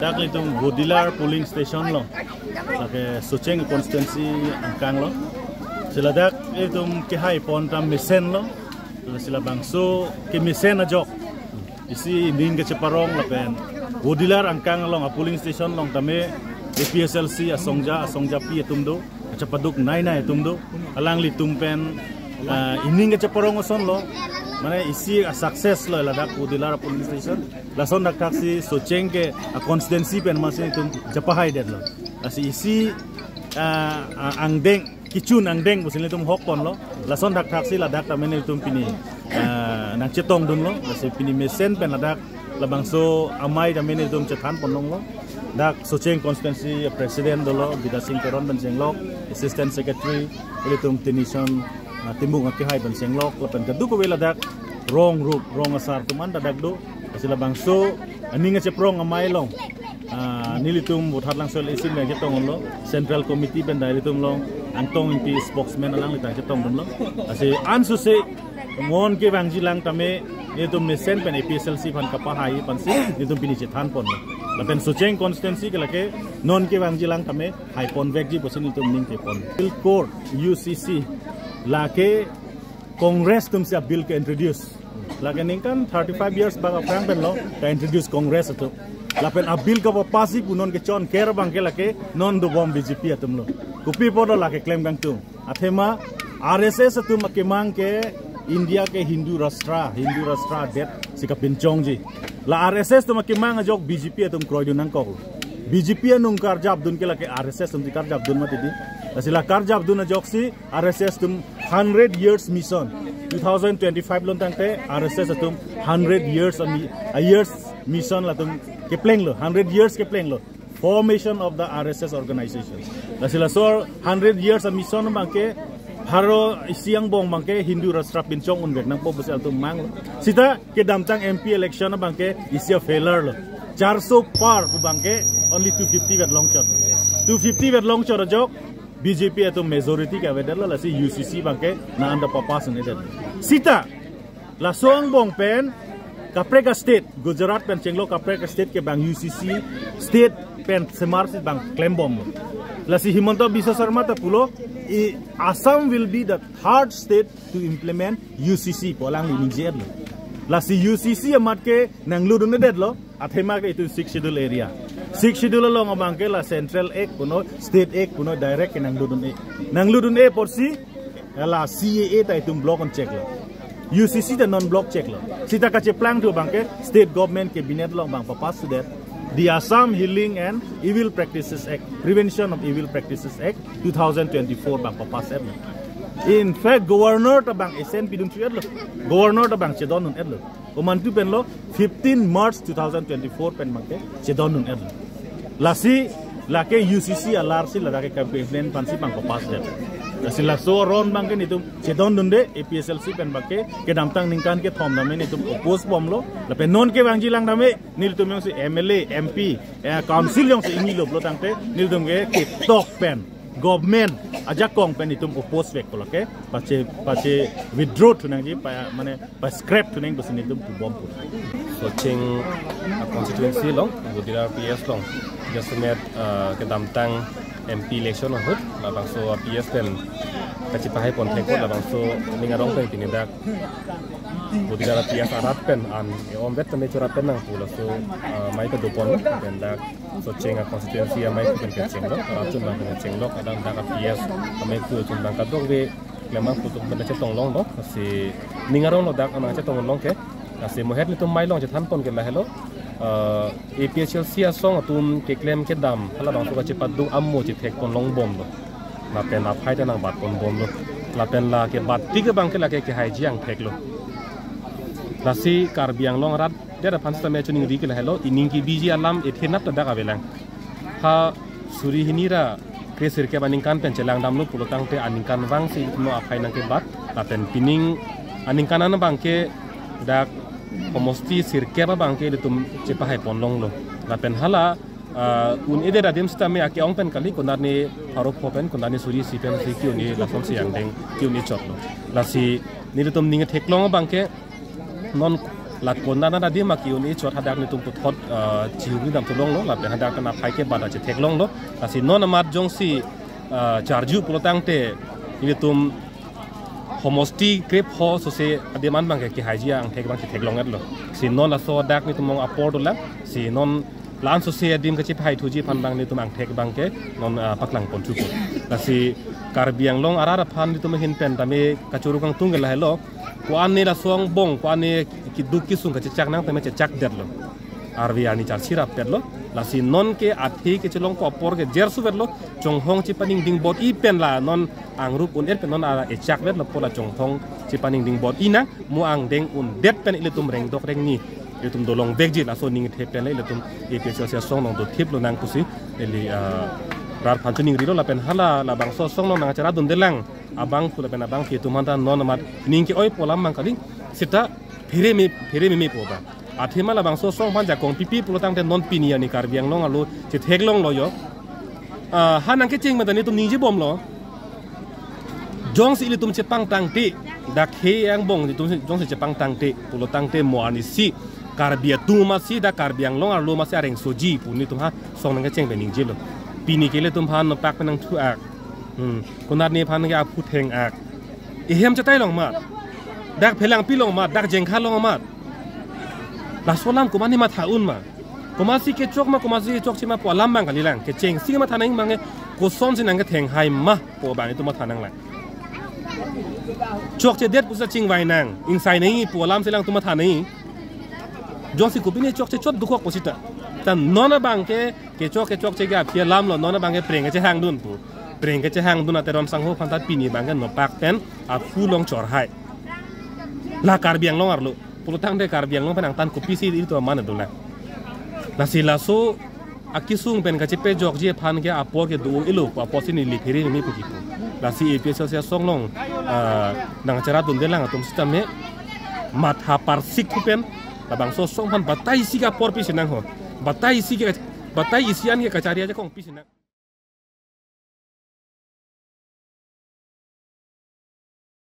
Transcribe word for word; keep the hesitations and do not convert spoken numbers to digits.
Dak ilitum Bodilar polling station lo. Lake Socheng constituency angkang lo. Si ladak ilitum kehai pon ta mesen lo. Si labangso kemesen ajok isi ning kacheparong lapen Bodilar angkang along a polling station along tame A P H L C asongja, asongjapi atum do, kachepaduk nainai atum do. Alanglitum pen, ah, ining kacheparong ason lo. Mane isi a success lo ladak Bodilar polling station. Lason thakthak si Socheng ke a constituency pen masi itum chepahai det lo. Lasi isi, ah, ah, angdeng, kechun angdeng pusi ilitum hok pon lo. Lason thakthak si ladak tame ilitum pini, ah, nangchetong dun lo. Lasi pini mesen pen ladak labangso amei tame ilitum chethan pon long lo. Dak Socheng constituency president dolo, Bidya Sing Teron pen chenglok, assistant secretary, ilitum Tenison, ah, Timung akehai pen chenglok, lapen kadokave ladak rong rup, rong asar atum an ladak do. Lasi labangso aning kacheparong amei along, ah, nelitum Vothatlangso LAC nangchetong lo, Central Committee pen ta ilitum along Angtong Ingti spokesman alangli ta chetong dun lo. Lasi ansose non kevangji lang tame nelitum mesen pen A P H L C aphan kapahai aphansi nelitum pini chethan pon lo. Lapen Socheng constituency ke lake non kevangji lang tame hai pon vekji pusi nelitum ning kepon. Appeal Court, U C C, lake Congress atum si a bill ke introduce. Lake ningkan thirty-five years bak aphrang pen lo ka introduce Congress atum. Lapen a bill kapass-ji pu non kechonker abang ke lake non dobom B J P atum lo. Kopi apot lo lake klem kangtung? Athema R S S atum akemang ke India ke Hindu Rashtra, Hindu Rashtra det si kapinchongji. La R S S atum akemang ajok B J P atum kroidun nangkok. B J P anung karjapdun ke lake R S S atum si karjapdun mati di. Lasi la karjapdun ajoksi R S S atum hundred years mission. Two thousand twenty-five lon tangte R S S atum hundred years a mi-, a years mission latum keplenglo, hundred years keplenglo. Formation of the R S S organization. Lasi laso hundred years a mission abang ke pharo isi angbong abang ke Hindu Rashtra pinchong unvek nangpo pusi ilitum manglo. Sita kedamtang M P election abang ke isi a failure lo. Charso par pu abang ke only two fifty vet longchot. Two fifty vet longchot ajok B J P atum majority ke avedetlo, lasi U C C abang ke na anda papass un-edet. Sita laso angbong pen kaprek a state, Gujarat pen chenglok kaprek a state ke bang U C C state pen semar si bang klembom lo. Lasi Himanta Biswa Sarma ta pulo, i, Assam will be the third state to implement U C C pu alangli ningje-etlo. Lasi U C C amat ke nanglutdun-edetlo, athema ke itum Sixth Schedule area. Sixth Schedule along abang ke la Central Act punoi, State Act punoi direct ke nanglutdun-e. Nanglutdun-e apotsi la C A A ta itum block un-cheklo. U C C ta non block cheklo. Sita kacheplangthu abang ke state government cabinet along bang papass sudet. The Assam Healing and Evil Practices Act, Prevention of Evil Practices Act two thousand twenty-four bang papass-etlo. In fact, governor ta bang assent pidun chu-etlo. Governor ta bang chedondun-etlo. Komantu pen lo, fifteen March two thousand twenty-four pen abang ke chedondun-etlo. Lasi lake U C C alar si ladak ke campaign aphansi bang papass-det. Lasi laso aron abang ke nelitum chedondunde, A P H L C pen abang ke kedamtang ningkan kethom tame nelitum oppose bomlo. Lapen non kevangji lang tame nelitum jongsi M L A, M P, eh, council jongsi ingnilo pulo tangte nelitum ke ketok pen government ajakong pen itum oppose vekpo, lake pache, pache withdraw thu nangji, pa, mane pa-scrap thu nangji pusi nelitum pubom pu. Socheng, ah, constituency along, Bodilar P S along, jasemet, ah, kedamtang M P election ahut, labangso P S pen kachepahai pon thek apot labangso ning arong pen pini dak Bodilar P S arat pen an e-om vet tame chorap pen nangpu laso, ah, amei kedopon pen dak Socheng a constituency amei pen kechenglo, arat chun bang kechenglo, kadang dak P S amei pu chun bang kadokave klem abang pu atum pen chetong longlo, si ning arong lo dak amang chetong long ke, si mohet nelitum amei along chethan pon ke lahelo, eh, A P H L C asong atum keklem kedam, halabangso kachepaduk amo chethek pon longbomlo. Lapen aphai ta nangbat pon bomlo. Lapen la kebat tik abang ke lake kehaiji angthek lo. Lasi Karbi Anglong arat det aphan sitame choningri ke lahelo, ining kebiji alam ethenap ta dak avelang. Ha suri hini ra kre sirkep aningkan pen chelangdamlo pulo tangte aningkanvang si ilitum aphai nangkebat, lapen pining aningkan an abang ke dak homosti sirkep abang ke ilitum chepahai pon longlo. Lapen hala, ah, un-edet adim sitame ake-ong pen kali, konatne pharo pho pen, konatne suri isi pen si ke-un-e, lason si angdeng ke-un-e chotlo. Lasi nelitum ning theklong abang ke non La konat adim aki-un-e chot hadak netum puthot, ah, chihuri dam thu longlo, lapen hadak pen aphai ke bada chetheklonglo. Lasi non amat jongsi, ah, charju pulotangte netum homosti krepho sose adim an abangke kehaiji angthek abang chetheklong-etlo. Si non laso dak netum along apor dolang. Si non la-an sose adim kachepahaithuji aphan abang netum angthek abangke non, ah, paklang ponthupo. Lasi Karbi Anglong arat aphan netum ahin pen tame kachoro kangtung ke lahelo. Ko-an ne laso angbong, ko-an ne keduk kesung kachechak nang tame chechakdetlo. Arve arni charsi rappetlo. Lasi nonke athe kechelongpo apor ke jersuvetlo. Chonghong chepaningding bor-i pen la non angrup un-et pen non ara echakvetlo pu la chonghong chepaningding bor-i nang, mo angdeng undet pen ilitum rengdok rengni ilitum dolongvekji, laso ningthe pen le ilitum A P H L C asong along dothip lonang pusi ili, ah, rat aphan choningrilo. Lapen hala labangso asong along nangcheradundelang abangphu lapen abangpi atum aphanta non amat ning ke-oipo alam abang kali, seta phere me, phere memepo ba. Athema labangso asong aphan jakong pipi pulotangte non pini arni Karbi Anglong arlo chetheklonglo yo. Ah, ha nangkecheng meda netum ningjebomlo. Jongsi ilitum chepangtangte, dak he angbong ilitum jongsi chepangtangte pulotangte mo arnisi Karbi atum amatsi, dak Karbi Anglong arlo amatsi arengsoji pu netum ha asong nangkecheng pen ningjelo. Pini ke ilitum aphan nopak pen nangthu-ak. Hmm. Konat nephan ke aphu theng-ak. Ehem chetai long ma. Dak phelangpi long ma, dak jengkha long ma. Laso alam komatne matha un ma. Komatsi kechok ma, komatsi kechokche ma pu alam abang kalilang. Kechengsi matha nang abang ke kosonsi nangketheng hai ma pu abang itum matha nanglang. Chokchedet pusi chingvai nang, ingsai nang pu alamsi lang itum matha nang. Jongsi kopine chokche chot dokok pu seta. Ta non abangke kechok kechokche ke aphi alamlo, non abangke preng kechehangdun pu. Preng kechehangdun a Teron sangho aphanta pini abangke nopak pen aphu along chorhai. La Karbi Anglong arlo. Pulotangte Karbi Anglong pen angtan kopisi ilitum aman dolang. Lasi laso akesung pen kachepejokji aphan ke apor ke do-elo pu apotsi neli phere memepo kipu. Lasi A P H L C asong along, ah, nangcheradundelang atum sitame matha parsik thu pen labangso asong aphan batai isi ke apor pisi nang ho. Batai isi ke, batai isi an ke kachari ajakong pisi nang.